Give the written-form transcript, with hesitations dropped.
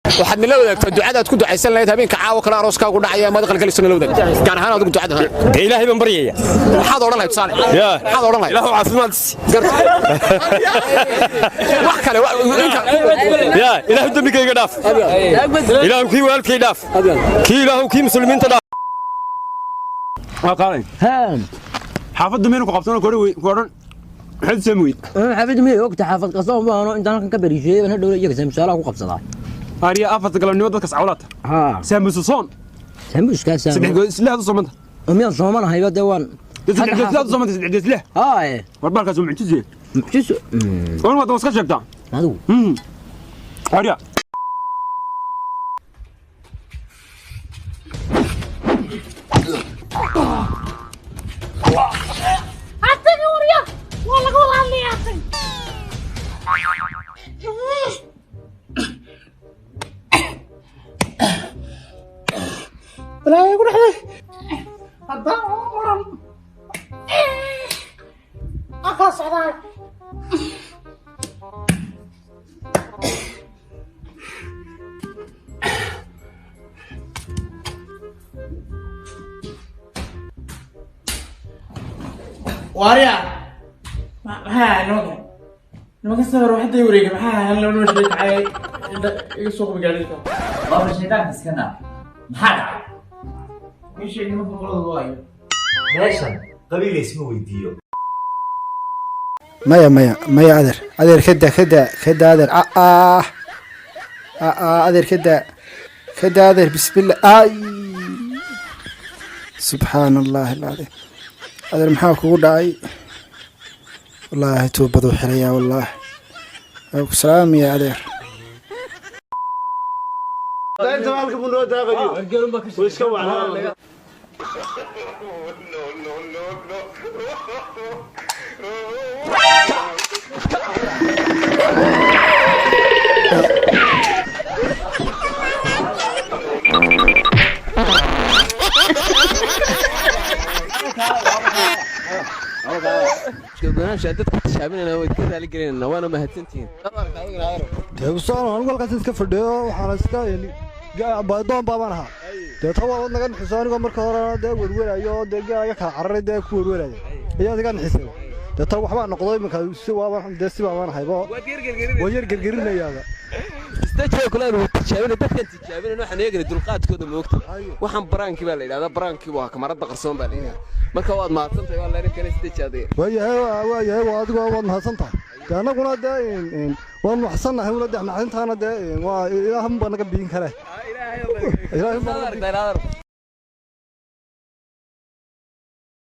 Waxaad nala wadaagtaa ducadaad ku ducaysan lahayd habeenka caawa kale arooskaagu dhacaya amaad qalgalayso. Nala wadaag, gaar ahaan adigu ducada. Dee Ilaahay baan baryaya. Maxaad odhan lahayd tusaale? Yaa. Maxaad odhan lahayd? Ilaahu caafimaad si. Wax kale Yaa Ilaahu, dembigayga dhaaf. Ilaahu, kii walaalkay dhaaf. Kii Ilaahu, kii muslimiinta dhaaf. Waa qaaday. Xaafadda meel ku qabsano ku odhan, maxaad soo weyd? Xaafad miyay ogta? Xaafad qasoo baano intaan halkan ka bariisheeyay baan hadhow iyaga samsaalaha ku qabsadaa. Ariya 4ta galabnimo dadka sacawlaata. Haa. Saamusu soon. Sambuuskaas. Saddex goos leh u soomanta. Miyaan soomanahayba? Dee waan Saddex goos leh u soomanta, saddex goos leh. Haa. War baalkaas waa mucjise. Mucjiso. War waad iska sheegtaa. Adigu. Ariya. Atagi warya, waa laga wada hadlayaa atag. Balaayo ku dhexday haddaan ugu muran aan kala socdaa. Waarya, maxaa nimanka nimanka sawir waxday wareegay? Maxaa hal laba shay kacay iga soo qubi gaadhiga? Waaba shaydaanka iska naar. Maxaa dhacay? Ii sheeg nimanka qoladooda waayo. Meeshan qabiil isma weydiiyo. Maya, maya, maya, adeer, adeer, kada, kada, kada, adeer, ah ah, adeer, kada, kada, adeer, bismillah, ay, subxaan Allahi alcadiim, adeer, maxaa kugu dhacay? Wallaahi tuubaduu xirayaa, wallaahi waa ku salaamaya, adeer. Barnaamijka dadka tijaabinayna way ka raali gelinayna, waana mahadsantihiin. Dee usaan anigu halkaas iska fadhiyo, waxaan iska doon baabaan ahaa. Dee ta waabad naga nixiso anigoo marka hore dee werwerayo oo dee geelaga kala cararay, dee ku werweraya ayaad iga nixisay. Dee ta waxbaa noqdo iminka si waabaan, dee si baabaan ahaybo, waan yar gergerinayaaba. Istajiga kule aanu tijaabinay, dadkan tijaabinayna waxaan eegnay dulqaadkooda. Moogta waxaan baraankii baa la yidhahdaa, baraankii waa kamarada qarsoon baa la yidhahdaa. Marka waad mahadsantahay, waa leerinkana istaji adiga. Waayahay, waayahay, waa adigu waad mahadsan tahay. Dee annaguna dee waan maxsannahay una, dee naxdintaana dee waa Ilaah baa naga biin kare, Ilaahay baa naga biin.